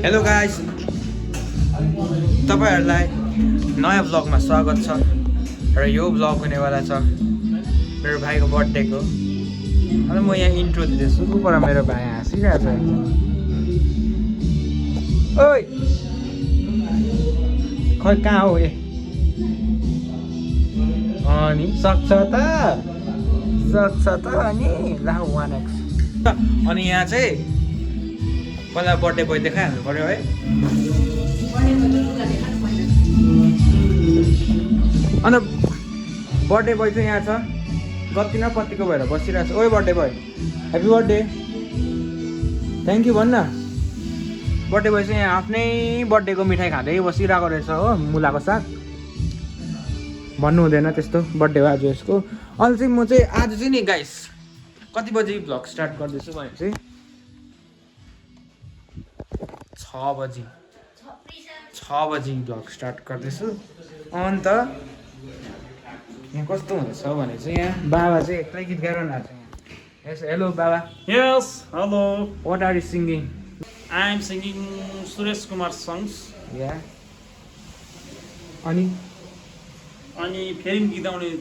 Hello guys, तपाईहरुलाई नयाँ ब्लगमा स्वागत छ र यो ब्लग हुनेवाला छ मेरो भाइको बर्थडेको। अनि म यहाँ इन्ट्रो दिँदैछु। उपर मेरो भाइ हाँसिरहेछ। ओइ खै कहाँ हो ए? अनि सक्छ त अनि ला 1x। अनि यहाँ चाहिँ पहिला बर्थडे बोय देखाइहाल्नु पर्यो है। अन्त बर्थडे बोय चाहिँ यहाँ छ, कति न कतिको भएर बसिरहेको छ। ओइ birthday boy, happy birthday, thank you भन्न। बर्थडे बोय चाहिँ यहाँ आफ्नै बर्थडेको मिठाई खाँदै बसिरहेको रहेछ हो, मुलाको साग। भन्नु हुँदैन त्यस्तो, बर्थडे हो आज यसको। अनि चाहिँ म चाहिँ आज चाहिँ नि गाइस कति बजी भ्लग स्टार्ट गर्दैछु भने चाहिँ 6 बजी भ्लग स्टार्ट गर्दैछु। अन्त यहाँ कस्तो हुँदैछ भने चाहिँ यहाँ बाबा चाहिँ एक्लै गीत गाइरहनु भएको छ यहाँ। यस, हेलो बाबा। Yes, hello. What are you singing? I am singing Suresh Kumar songs. Yeah. अनि फेरि गीताउँदै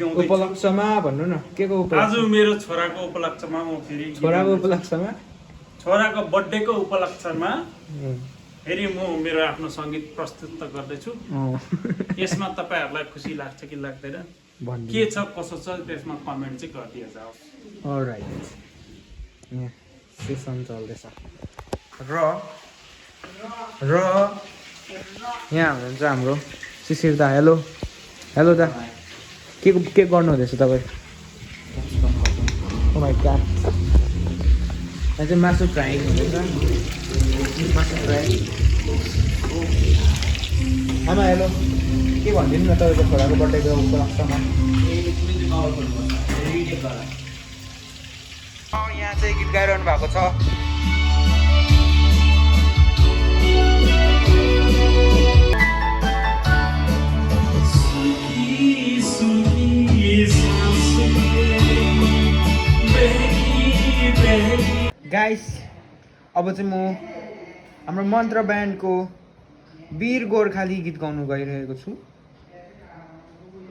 उपलक्ष्यमा भन्नु न, के को आज मेरो छोराको उपलक्ष्यमा म फेरि छोराको उपलक्ष्यमा, छोराको बर्थडेको उपलक्ष्यमा फेरि म मेरो आफ्नो सङ्गीत प्रस्तुत गर्दैछु। यसमा तपाईहरुलाई खुसी लाग्छ कि लाग्दैन, के छ कसो छ त्यसमा कमेन्ट चाहिँ गरिदिए जाओस्। अलराइट, यहाँ सेसन चल्दैछ र यहाँ हुनुहुन्छ हाम्रो शिशिर दा। हेलो हेलो दा, के गर्नु हुँदैछ तपाईँ? ओ माइ गॉड, यहाँ चाहिँ मासु फ्राई हुँदैछ। मासु फ्राई। आमा हेलो, के भनिदिनु न तपाईँको छोराको बर्थडेको उपलक्ष्यमा। यहाँ चाहिँ गीत गाइरहनु भएको छ। गाइस, अब चाहिँ म हाम्रो मन्त्र ब्यान्डको वीर गोर्खाली गीत गाउनु गइरहेको छु।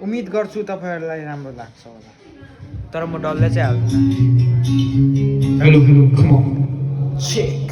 उम्मिद गर्छु तपाईहरुलाई राम्रो लाग्छ होला, तर म डल्लै चाहिँ हाल्दिनँ। Hello hello, come on check.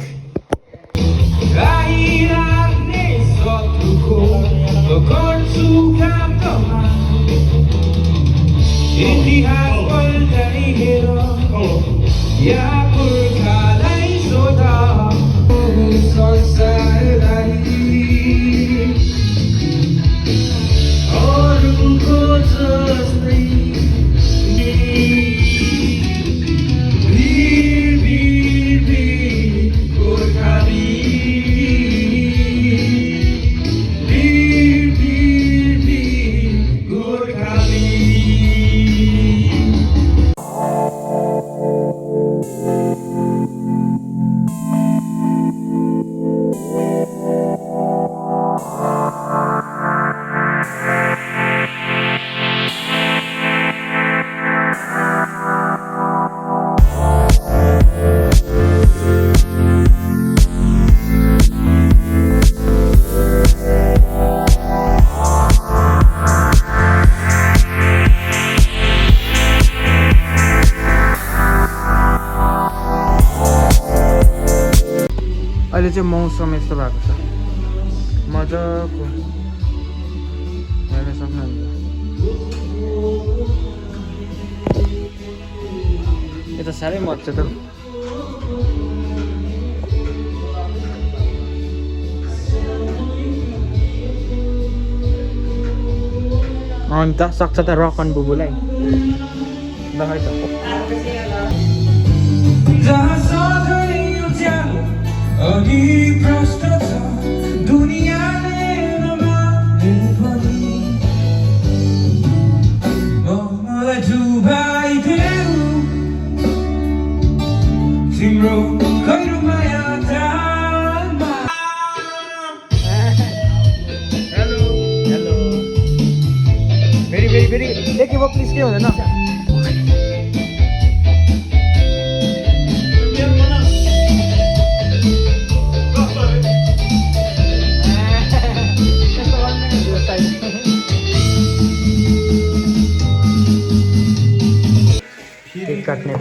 अहिले चाहिँ मौसम यस्तो भएको छ, मजाको हेर्न सक्नुहुन्छ। यता साह्रै मजा त। अन्त सक्छ त रकन बुबुलाई ल है त। अघि प्रश्न छ दुनियाँले नमाने पनि मलाई डुबाइदेऊ तिम्रो गहिरो माया जालमा। हेलो हेलो, फेरि एकैछिन प्लिज, के हुँदैन।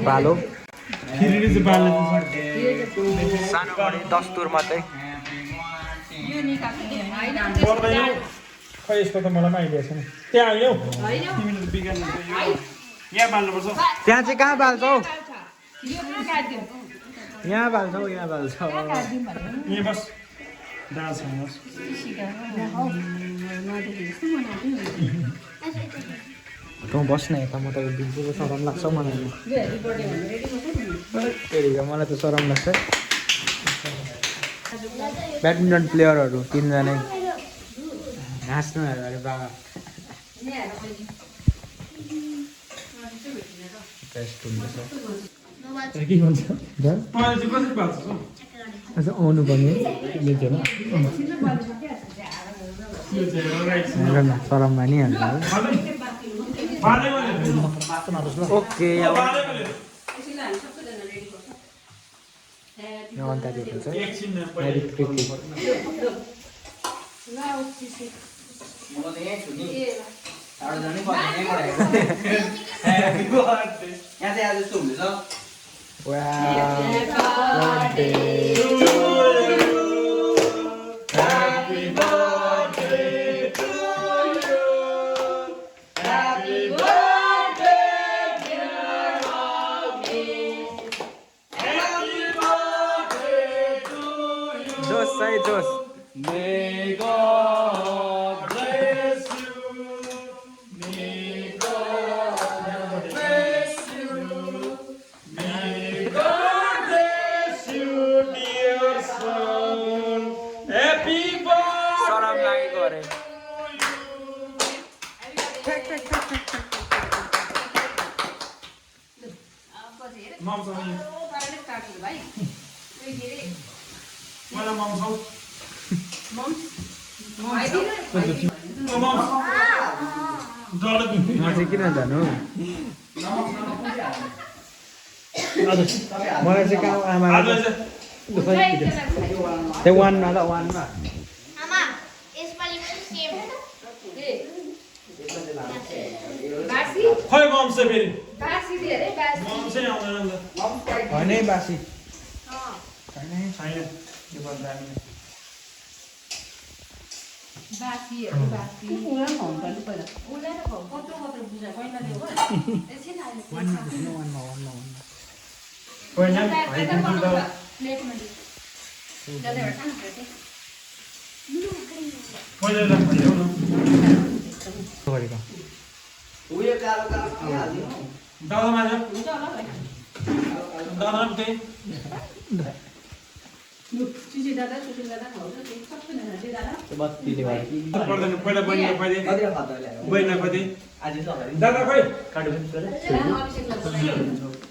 बालो फेरि चाहिँ बाल्ने सानो बढी 10 तुर मात्रै पर्दैन खै यसको त मलाई पनि आइडिया छैन त्यहाँ आयो तिमीले त बिगार्नु यहाँ बाल्नुपर्छ त्यहाँ चाहिँ कहाँ बाल्छौ यहाँ बाल्छौ यहाँ बाल्छौ यहाँ बस दाल छैन तँ बस्न यता म त दिन्छु सरम लाग्छ मलाई मलाई त सरम लाग्छ ब्याडमिन्टन प्लेयरहरू 3 जना हाँस्नु अरे बाबा के भन्छ अहिले चाहिँ कसरी बाल्छ अच्छा आउनु पर्ने सरम मानिहाल्छ ओके जोस May God bless you. May God bless you. May God bless you, dear son. Happy birthday. सरम लागेको अरे म चाहिँ किन जानु मलाई चाहिँ कहाँ आमाले त्यो वानमा ल वानमा खै मम चाहिँ फेरि मम चाहिँ आउँदैन नि त होइन है बासी छैन के भन्छ हामी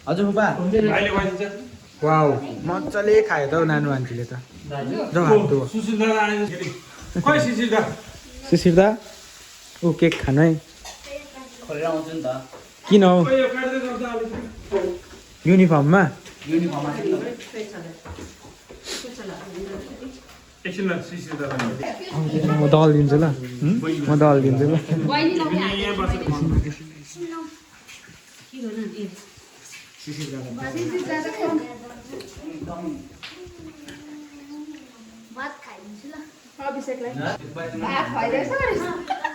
हजुर बुबा वाउ मजाले खायो त हौ नानु आन्टीले त सुशीर्दा ऊ केक खानु है किन हौ युनिफर्ममा म दल दिन्छु ल म दल दिन्छु ल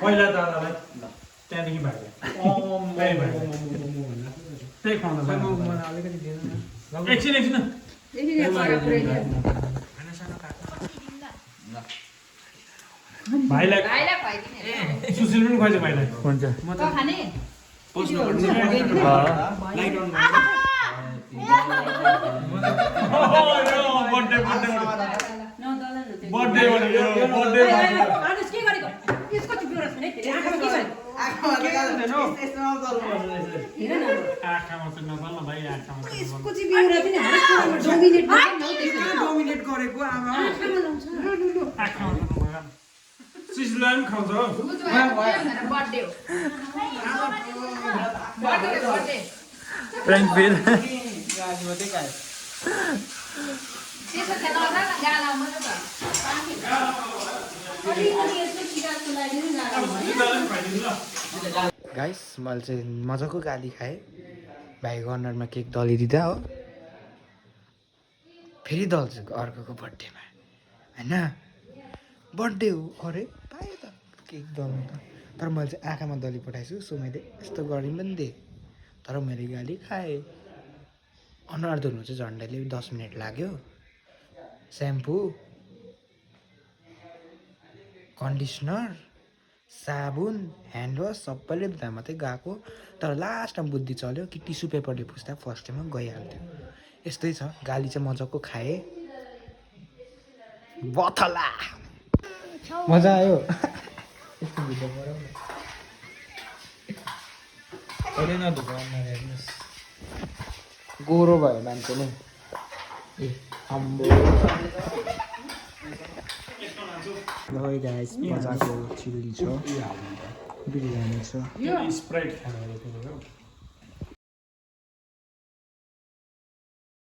पहिला दादालाई त्यहाँदेखि भाइ त्यही खुवाउँदा एकछिन एकछिन भाइलाई सुशील पनि खुवाइछ भाइलाई हुन्छ सुशीललाई पनि खाउँछ फ्रेन्ड फेल गाइस मैले चाहिँ मजाको गाली खाएँ भाइको अनुहारमा केक दलिदिँदा हो फेरि दल्छु अर्कोको बर्थडेमा होइन बर्थडे हो अरे पाएँ त केक दल्नु त तर मैले चाहिँ आँखामा दली पठाएछु सो मैले यस्तो गरिन् पनि दिएँ तर मैले गाली खाएँ अनुहार धुनु चाहिँ झन्डैले 10 मिनट लाग्यो स्याम्पू कन्डिसनर साबुन ह्यान्ड वास सबैले धुँदा मात्रै गएको तर लास्टमा बुद्धि चल्यो कि टिस्यु पेपरले पुस्दा फर्स्ट टाइममा गइहाल्थ्यो यस्तै छ गाली चाहिँ मजाको खाएँ बथला मजा आयो यस्तो भिडियो बनाउनु कहिले नधुको अनुहार हेर्नुहोस् गोरो भयो मान्छे नै ए अम्बो ल गाइस मजाको चिल्ली छ बिरयानी छ स्प्राइट खानु